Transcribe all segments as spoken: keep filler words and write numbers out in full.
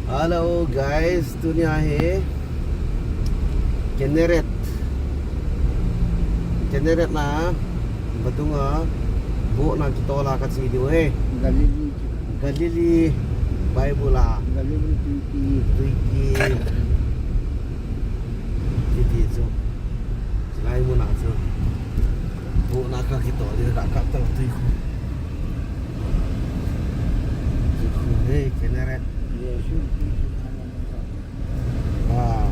Hello guys, tunia hi Kinneret. Kinneret na vadung a boat na kitol a kache diu ahi. Galilee. Galilee Bible a. Galilee tuipi. Tuipi. Titi chu. Chulai mun a chu boat na kakitol diu, kakap tang tui khu. Tui khu hi Kinneret. Jesu. Ah.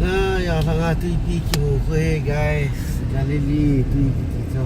Ai, a langa tuipi kimu khu ahi, guys. Galilee tuipi ti chu.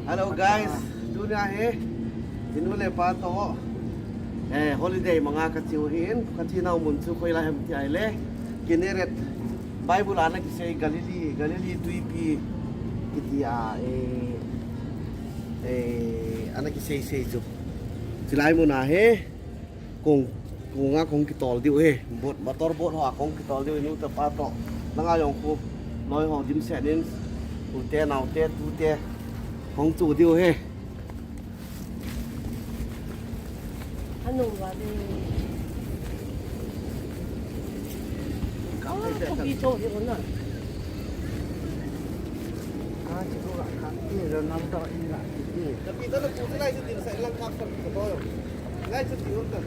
Hello guys, tunia hi inu le ipa toh, eh, holiday manga kache u ahin, kache nau mun chu koi lai ham ti ahile, Kinneret, Bible a ana kisei Galilee, Galilee tuipi kiti a, eh, eh, ana kisei sei chu. Chulai mun a hi, Kong, kong a kong kitol diu ahi. Boat, motor boat ho a kong kitol diu, inu te pa toh. Langa jong khu, loi ho dimset in, u te, nao te, tu te, kong chu diu ahi. Anu va de. Ka pe de. Ka pi to hi ona. Ka chi ko ka, ka pi ro nam to in la ki. Ka pi to na ku lai chu din sa lang ka sa ko to. Lai chu ti hon ta.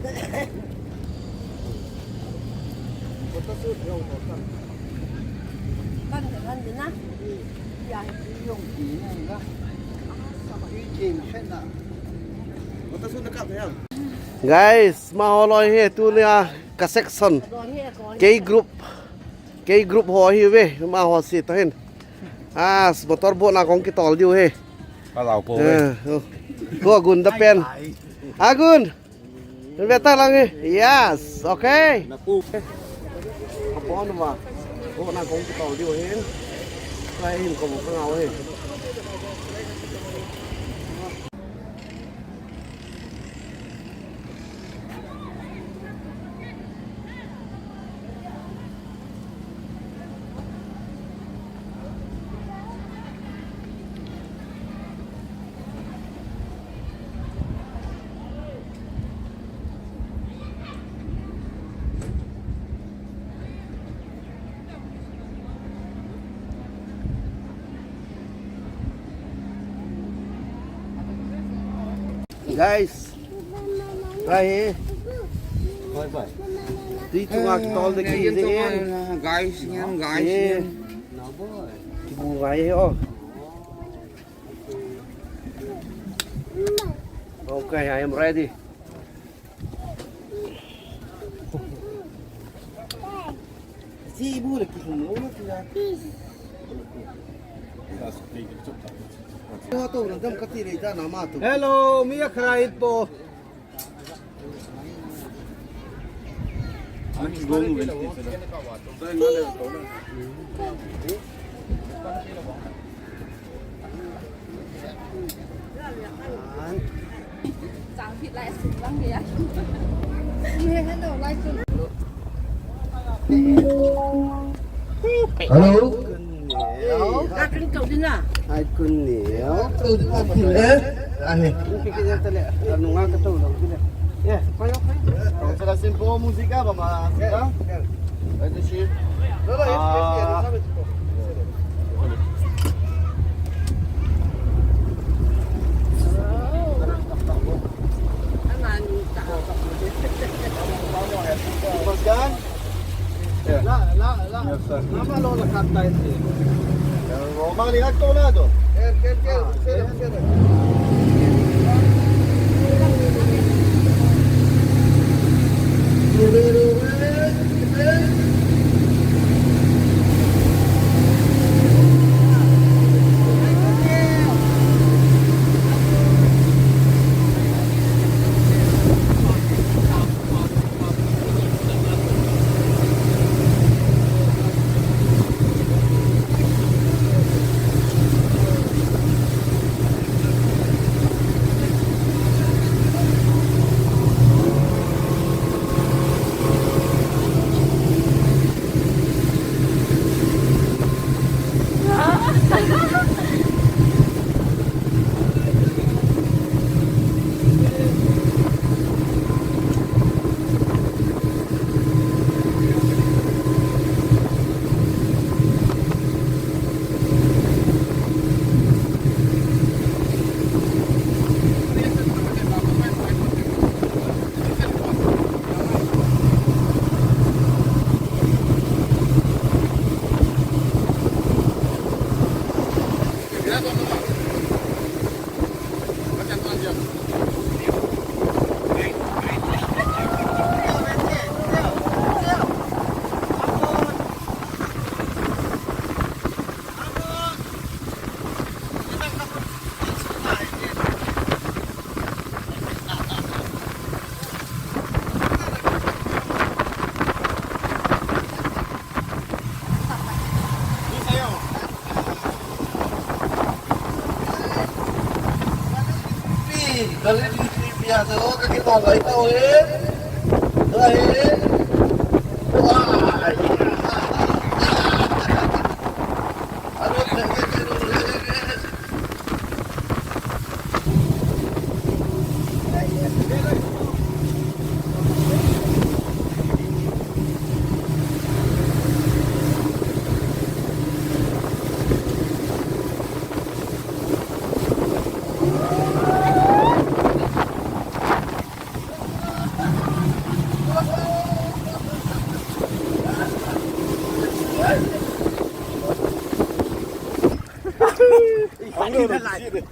Photo shoot jong ko ta. Kan kan din na. Ya hi jong ti na ga. Sa ma hi jing na. Photo shoot na ka ya. Guys, amaho loi hi tunia ka section. K group. K group ho hi ve, amaho si ta hin. Ah, motor boat na kong kitol diu ahi. Ka lau po ve. Eh, oh. Ko Gun da pen. Agun. Ve ta lang ahi. Yes, okay. Na pu. Ka pon ma. Boat na kong kitol diu ahi. Ka hin ko ka ngau ahi. Guys, guys, eh. Bye bye. Tui chunga kitol de ki, guys, guys. Kibu ngai, oh. Okay, I am ready. Hello, mi a kharai po. Chang phit lai sum lang ya. Hello. Ka kan kau din na. Ai kun ni. Ai. Anu nga ka tau lang din. Ya, payo payo. Kau sila simple musika ba ma? Ya. Ah. Pasgan? Yeah. La, la, la. Yes, sir. Lama lo la kanta ese. Romani, acto lado. Eh, eh, eh, eh, eh.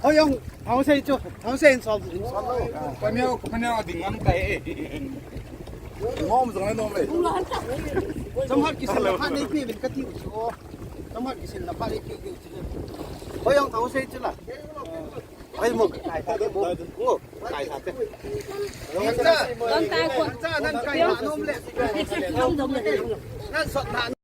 Hoi jong, thao sei chu, thao sei in som, in som lo. Paneo, paneo ding ngam tai e. Ngom jong le nom le. Chomkhat kisil na phat nei pe uvin kati u chu. Chomkhat kisil na phat nei pe u chu. Hoi jong, thao sei chu la. Hoi mo, kai ta te mo. Mo, kai ta te. Cha, cha, nan kai na nom le. Nan sot na.